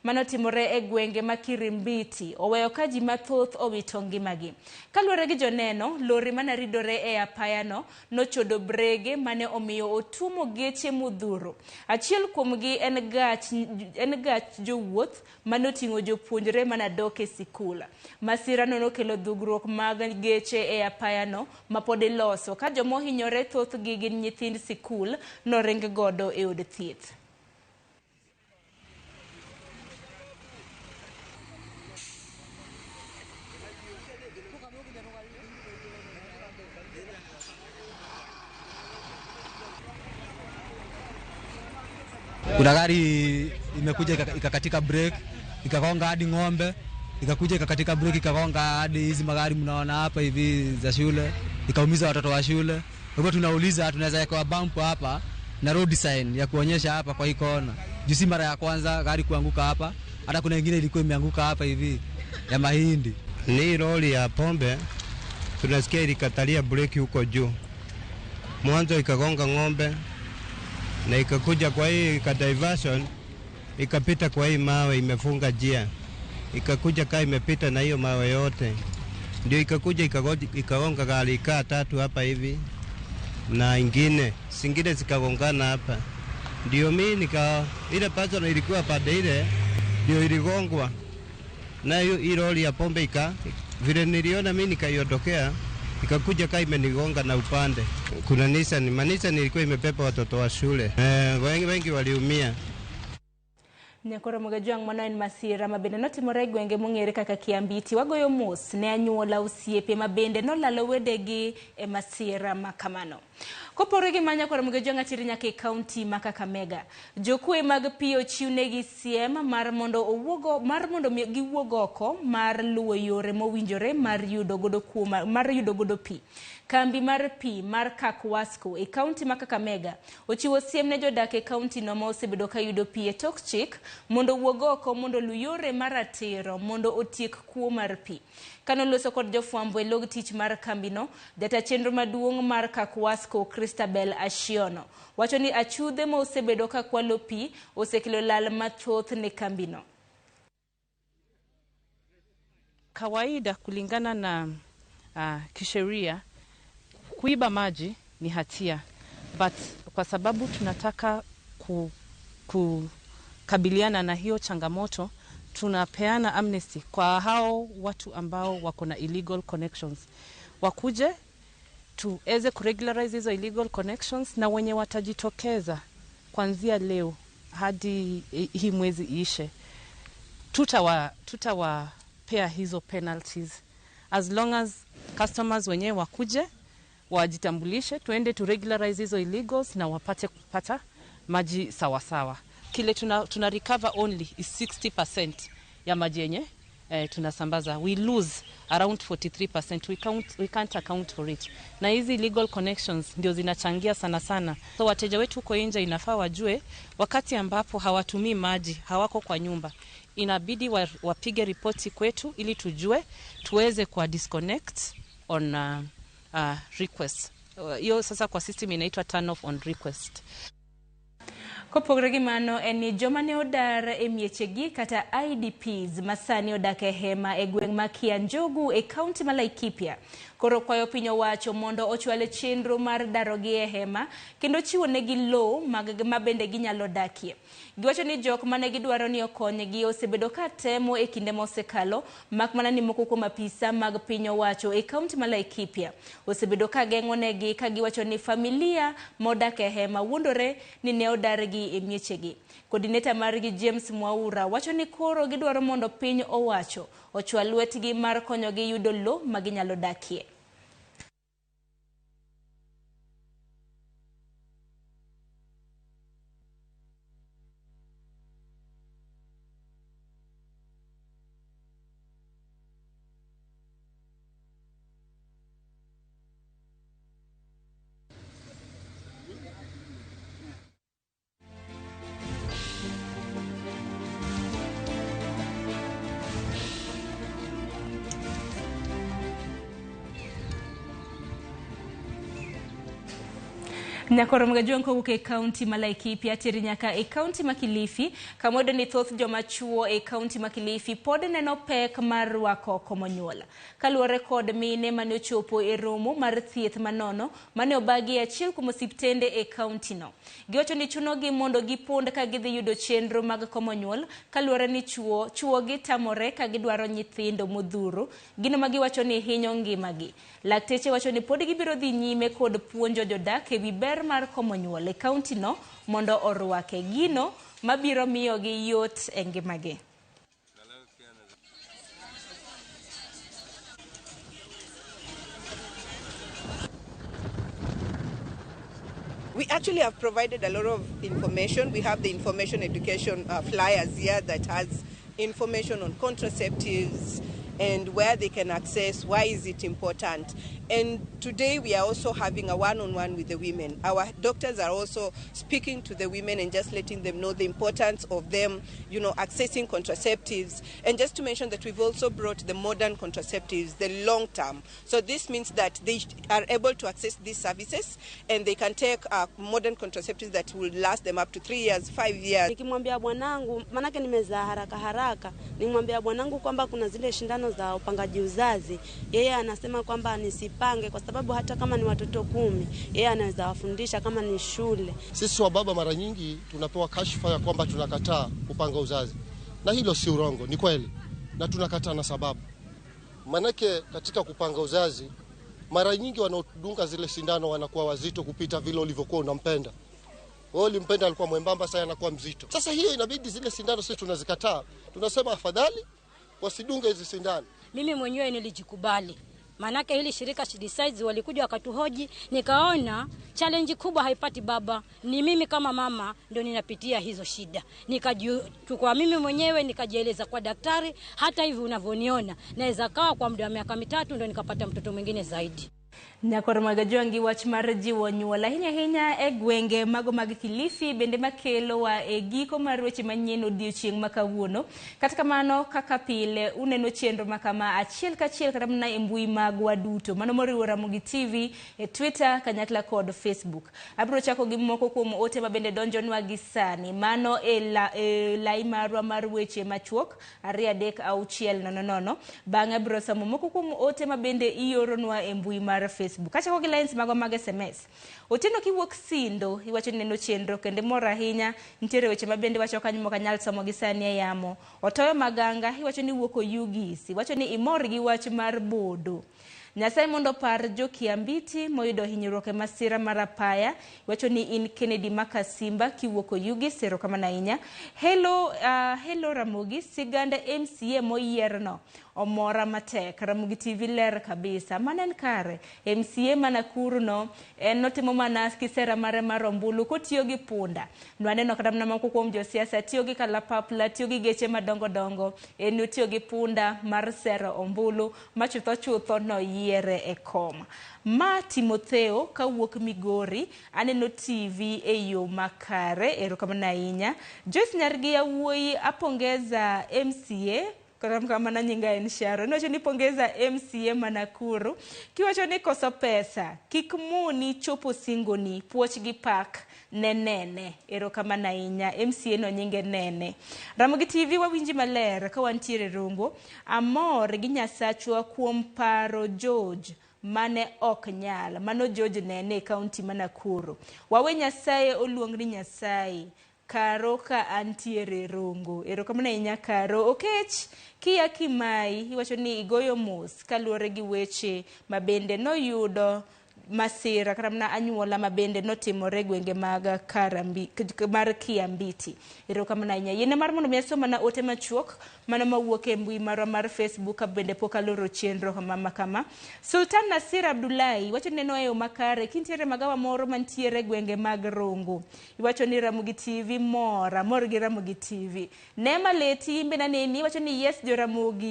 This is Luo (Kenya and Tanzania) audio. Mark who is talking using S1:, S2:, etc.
S1: Manotimore e gwenge ma Kirimbiti oweyo ka ji mathoth owito ngimagi. Kaluwore gi joneno, lori mane ridore e apayano nochodo brege mane omiyo otuomo geche modhuro. Achiel kuomgi en gach jowuoth mane oting'o jopuonjre mane dok e sikul. Masirano nokelo dhugruok mag geche e apayano mapod iloso ka joma ohinyore thothgi gin nyithind sikul noring godo e od thieth.
S2: Kuna gari imekuja ikakatika brake, ikagonga hadi ng'ombe, ikakuja ikakatika brake ikagonga hadi hizi magari mnaona hapa hivi za shule, ikaumiza watoto wa shule. Kwa hivyo tunauliza tunaweza weka bump hapa na road sign ya kuonyesha hapa kwa hii kona. Juu si mara ya kwanza gari kuanguka hapa, hata kuna nyingine ilikuwa imeanguka hapa hivi ya mahindi.
S3: Ni lori ya pombe tunasikia ilikatalia breki huko juu. Mwanzo ikagonga ng'ombe na ikakuja kwa hii diversion, ikapita kwa hii mawe imefunga njia. Ikakuja kaa imepita na hiyo mawe yote. Ndio ikakuja ikagonga gari kaa tatu hapa hivi na ingine, zingine zikagongana hapa. Ndio mimi nika ile person ilikuwa pande ile ndio iligongwa. Na hiyo lori ya pombe ika vile niliona mimi nikaiondokea, ikakuja kaa imenigonga na upande. Kuna Nissan, Nissan ilikuwa imebeba watoto wa shule. Wengi waliumia.
S1: Nyakoro Mogajwang' mano en masira ma bende notimore e gwenge mong'ere kaka Kiambiti. Wagoyo mos ne anyuola, osiepe ma bende nolalo wedegi e masira ma kamano. Kopore gi ma Nyakoro Mogajwang' atiri nyaka e kaunti ma Kakamega. Jokwe mag pi ochiwnegi siem mar mondo owuogo mar mondo giwuog oko mar luwo yore mowinjore mar yudo godo kuo mar yudo godo pi. Kambi mar pi mar Kakwasco e kaunti ma Kakamega ochiwo siem ne jodak e kaunti no ma osebedo ka yudo pi e tok chik mondo owuog oko mondo oluw yore maratiro mondo otiek kuo mar pi. Kanoloso kod jofwambo e log tich mar kambino, jata chenro maduong' mar Kakwasco Christabel Ashiono wacho ni achudhe ma osebedo ka kwalo pi osekelo lal mathoth ne kambino.
S4: Kawaida kulingana na kisheria, kuiba maji ni hatia, but kwa sababu tunataka kukabiliana na hiyo changamoto, tunapeana amnesty kwa hao watu ambao wako na illegal connections. Wakuje tuweze kuregularize hizo illegal connections, na wenye watajitokeza kuanzia leo hadi hii mwezi iishe, tutawapea hizo penalties as long as customers wenyewe wakuje wajitambulishe, tuende tu regularize hizo illegals na wapate kupata maji sawasawa. Kile tuna recover only is 60% ya maji yenye tunasambaza. We lose around 43%. We can't account for it. Na hizi illegal connections ndio zinachangia sana sana. So wateja wetu huko nje inafaa wajue wakati ambapo hawatumii maji, hawako kwa nyumba, inabidi wapige ripoti kwetu ili tujue tuweze kwa disconnect on request. Hiyo sasa kwa system inaitwa turn off on request.
S1: Kopogore gi mano en ni joma ne odar e miechegi kata IDPs masani odak e hema e gweng' ma Kianjogu e kaunti ma Laikipia koro kwayo piny owacho mondo ochwal chenro mar darogi e hema kendo chiwo negi lowo ma bende ginyalo dakie. Giwacho ni jok mane gidwaro ni okonygi osebedo ka temo e kinde mosekalo, mak mana ni moko kuom apisa mag piny owacho e kaunti ma Laikipia osebedo ka geng'o negi ka giwacho ni familia modak e hema wuondore ni ne odargi e miechegi. Coordinator margi James Mwaura wacho ni koro gidwaro mondo piny owacho ochwal lwetgi mar konyogi yudo lowo ma ginyalo dakie. Nyakoro Magajuang kowuok e kaunti ma Laikipia teri nyaka e kaunti ma Kilifi, kama wayudo ni thoth joma chuo e kaunti ma Kilifi pod neno pek mar rwako komo nyuol. Kaluwore kod mine mane ochopo e romo mar thieth manono mane obagi e achiel kuom osiptende e kaunti no. Giwacho ni chunogi mondo gipond ka gidhi yudo chenro mag komo nyuol kaluwore ni chuogi tamore ka gidwaro nyithindo modhuro, gino ma giwacho ni hinyo ngimagi. Lakteche wacho ni pod gibiro dhi nyime kod puonjo jodak ewi ber mar komo nyuol e kaunti no mondo orwake gino mabiro miyogi yot e ngimagi.
S5: We actually have provided a lot of information. We have the information education flyers here that has information on contraceptives and where they can access, why is it important. And today we are also having a one-on-one with the women. Our doctors are also speaking to the women and just letting them know the importance of them, you know, accessing contraceptives. And just to mention that we've also brought the modern contraceptives, the long term. So this means that they are able to access these services and they can take modern contraceptives that will last them up to 3 years, 5 years.
S6: Nikimwambia bwanangu, manake nimezaa haraka haraka, nimwambia bwanangu kwamba kuna zile shindano za upangaji uzazi, yeye anasema kwamba nisipange kwa sababu hata kama ni watoto 10 yeye anaweza wafundisha kama ni shule.
S7: Sisi wa baba mara nyingi tunapewa kashfa ya kwamba tunakataa kupanga uzazi, na hilo si urongo, ni kweli, na tunakataa na sababu. Manake katika kupanga uzazi mara nyingi wanaodunga zile sindano wanakuwa wazito kupita vile ulivyokuwa unampenda. Wewe ulimpenda alikuwa mwembamba, sasa anakuwa mzito. Sasa hiyo inabidi zile sindano sisi tunazikataa, tunasema afadhali wasidunge hizi sindano.
S8: Mimi mwenyewe nilijikubali. Manake hili shirika She Decides walikuja wakatuhoji, nikaona challenge kubwa haipati baba, ni mimi kama mama ndio ninapitia hizo shida. Nikajichukua mimi mwenyewe nikajieleza kwa daktari, hata hivi unavyoniona naweza kaa kwa muda wa miaka 3 ndio nikapata mtoto mwingine zaidi.
S1: Nyakoro Magajuang gi wach mar jiwo nyuol ahinya ahinya e gwenge mago mag Kilifi bende makelowa e giko mar weche manyien odiochieng' ma kawuono. Kata kamano, kaka pile uneno chenro makama achiel kachiel kata mana e mbui magwa duto, mano moriwo Ramogi TV e Twitter kanyakla kod Facebook. Abiro chako gi moko kuom ote ma bende donjonwa gi sani, mano e lai marwa mar weche machuok 2 3 6 0 0. Bang'e abiro somo moko kuom ote ma bende ioronwa e mbui mar Facebook. Kachako gi lines mago mag SMS. Otieno kiwuok Sindo, iwacho ni neno chenro kendo mor ahinya, nitiere weche mabende wacho kanyo mok anyal somo gi sani e yamo. Otoyo Maganga, iwacho ni wuok Oyugis, iwacho ni imor gi wach mar bodo. Nyasaye mondo opar jo Kiambiti moyudo hinyruok e masira mar apaya, iwacho ni in Kennedy Makasimba kiwuok Oyugis, erokamano ahinya. Hello, hello Ramogi, siganda MCA moyierno omora matek. Ramogi TV ler kabisa, mano en kare. MCA ma Nakuru no en notimo mana kisera mare mar ombulu kotiyo gi punda. Nwaneno kata mana moko kuom josiasa tiyo gi kalapapla, tiyo gi geche madongo dongo, en otiyo gi punda mar sero ombulu ma chutho chutho noyiere e kom. Ma Timotheo kawuok Migori, aneno TV e yo makare, erokamano ahinya. Joyce Nyargi Yawuoyi apongeza MCA kama nyinga en Sharon, niwacho ni pongeza MCA ma Nakuru kiwacho ni koso pesa kik moni chopo singoni, puoch gi pak ne nene, erokamano ahinya. MCA no nyinge Nene. Ramogi TV wawinji maler ka wantiere Rongo. Amor gi Nyasachwa kuom paro George mane ok nyal, mano George Nene e kaunti ma Nakuru. Wawe Nyasaye oluong ni Nyasaye. Karo ka antiere Rongo, erokamano ahinya Karo. Okech Kia Kimai iwacho ni igoyo mos kaluwore gi weche mabende noyudo masira kata mana anyuola mabende notimore gwenge mag Karambi, mar Kiambiti. Erokamano ahinya. Yiene mar mondo mi asom mana ote machuok mano mawuok e mbui marwa mar Facebook ka bende pok aloro chenro kama kama. Sultan Nasir Abdullahi wacho ni neno e yo makare kintiere magawa moro mantiere gwenge mag Rongo. Iwacho ni Ramogi TV mor, amor gi Ramogi TV. Nema Leti imbe naneni iwacho ni yes jo Ramogi.